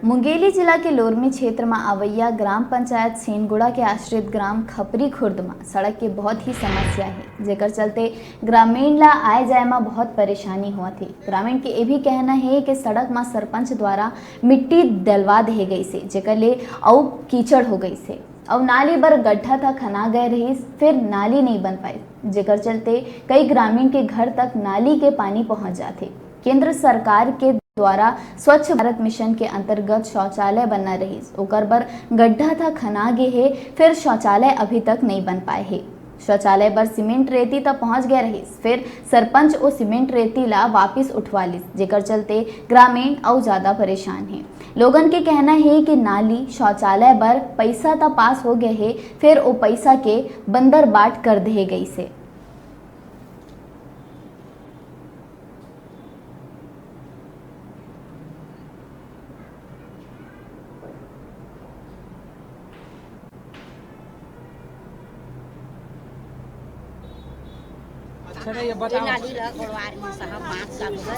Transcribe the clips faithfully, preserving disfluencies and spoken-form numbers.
मुंगेली जिला के लोरमी क्षेत्र म आवइया ग्राम पंचायत सेनगुड़ा के आश्रित ग्राम खपरी खुर्द म सड़क के बहुत ही समस्या हे, जेकर चलते ग्रामीण ला आए जाए म बहुत परेशानी होवत हे। ग्रामीण के ये भी कहना हे कि सड़क म सरपंच द्वारा मिट्टी डलवा देहे गइसे, जेकर ले अउ कीचड़ हो गइसे, अउ नाली बर गड्ढा था खना गए रहिस, फिर नाली नहीं बन पाइस, जेकर चलते कई ग्रामीण के घर तक नाली के पानी पहुंच जाथे। केंद्र सरकार के द्वारा स्वच्छ भारत मिशन के अंतर्गत शौचालय बनना रहिस, ओकर बर गड्ढा था खना गे हे, फिर शौचालय अभी तक नहीं बन पाए हे। शौचालय बर सीमेंट रेती त पहुंच गए रहिस, फिर सरपंच ओ सीमेंट रेती ला वापिस उठवा लिस, जेकर चलते ग्रामीण अउ ज्यादा परेशान हे। लोगन के कहना हे कि नाली शौचालय बर पैसा त पास हो गए हे, फिर ओ पैसा के बंदर बाट कर देहे गइसे। अच्छा, ये ये बताओ। नाली ला कोड़वा रहिस साहब, पाँच साल हो गए।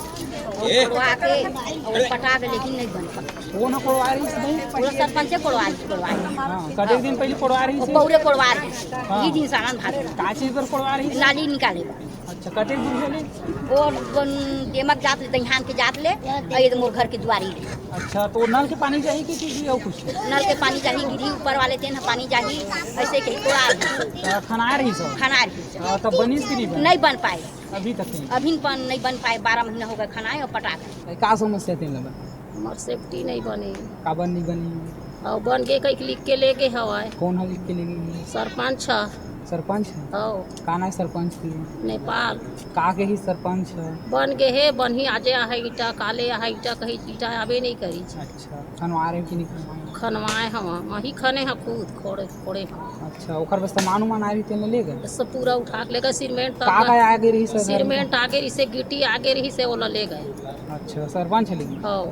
वो ए? कोड़वा के, वो पटा के, लेकिन नहीं बन पाए। कौन है कोड़वा रहिस भाई? वो सरपंचे कोड़वा रहिस, कोड़वा रहिस। हाँ, कतेक दिन पहले कोड़वा रहिस वो है? पौरे कोड़वा रहिस। हाँ। ये दिन सामान भाग का चीज पर कोड़वा रहिस? नाली निकाले बर। अच्छा, कतेक दूर से ले? वो बन-, देमक जात ले, दहियान के जात ले, और ये तो मोर घर के दुआरी ले। अच्छा, तो नल के पानी जाही कि, कि, कि और कुछ? नल के पानी जाही, गिरी ऊपर वाले तेन पानी जाही, ऐसे कही कोड़वा रहिस। आ, खनाए रहिस सब? खनाए रहिस। आ, तब बनिस कि नहीं बनिस? नहीं बन पाए। अभी तक नहीं? अभी बन, नहीं बन पाए, बारह महीना हो गए खनाए और पटा के। भाई, का समस्या तेन लगा? हमर सेफ्टी नहीं बने। काबर नहीं बनी? और बन के कहीं लिख के ले गए हवाए। कौन है लिख के ले गए? सरपंच है। सरपंच है? हाँ। का नाम है सरपंच की? नेपाल। का के ही सरपंच है? बन गए है, बन ही आजे आहे ईटा, काले आहे ईटा, कहीं ईटा आबे नहीं करी। अच्छा, खनवा रहे हो कि नहीं खनवा रहे? खनवाए हम, वही खने हैं खुद, खोड़े, खोड़े हम। अच्छा, ओकर बर सामान उमान आए रही, तेन ले गए? सब पूरा उठा के ले गए, सीमेंट तक का का आगे रही सर? सीमेंट आगे रही से, गिट्टी आगे रही से, ओला ले गए। अच्छा, सरपंच ले गए? हाँ।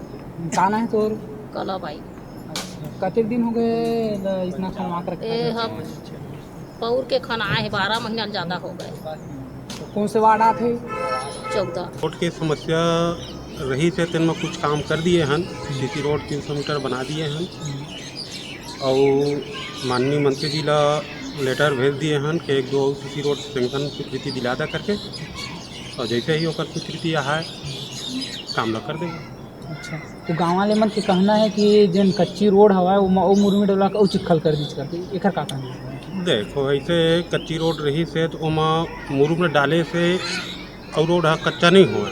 का नाम है तोर? कला बाई। अच्छा, कतेक दिन हो गए ल-, इतना खनवा के रखा ए, है? हम पौर के खनाए है, बारह महीना ज्यादा हो गए। तो कौन से वार्ड आते? चौदह। रोड के समस्या रही से तेन में कुछ काम कर दिए हन, सीसी रोड तीन सौ मीटर बना दिए हन। और माननीय मंत्री जी ला लेटर भेज दिए हन कि एक दो सीसी रोड सैंक्शन स्वीकृति दिला दा करके, और जैसे ही ओकर स्वीकृति आए, काम ला कर देगा। अच्छा, तो गाँव वाले मन के कहना है कि जेन कच्ची रोड हवय, ओमा ओ मुरमी डोला के ओ चिक्खल कर दीच करके, एकर का कहना है? देखो, ऐसे कच्ची रोड रही से तो ओमा मुरुम डाले से अउ रोड ह कच्चा नहीं होवय,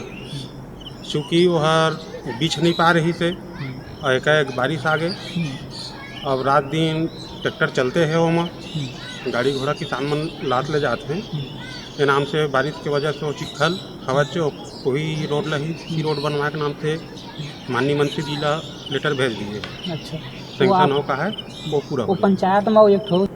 चूँकि ओहर बिछ नहीं पा रही से, हम्म। और एकाएक बारिश आ गए। हम्म। अब रात दिन ट्रैक्टर चलते हैं ओमा, हम्म। गाड़ी घोड़ा किसान मन लात ले जात हैं। हम्म। ये नाम से बारिश के वजह से वो चिक्खल हवा से कोई रोड नहीं, सी रोड बनवा के नाम से माननीय मंत्री जी ला लेटर भेज दिए। अच्छा। तो सैंक्शन आप हो का है, वो पूरा वो हो जाए। पंचायत में वो एक ठो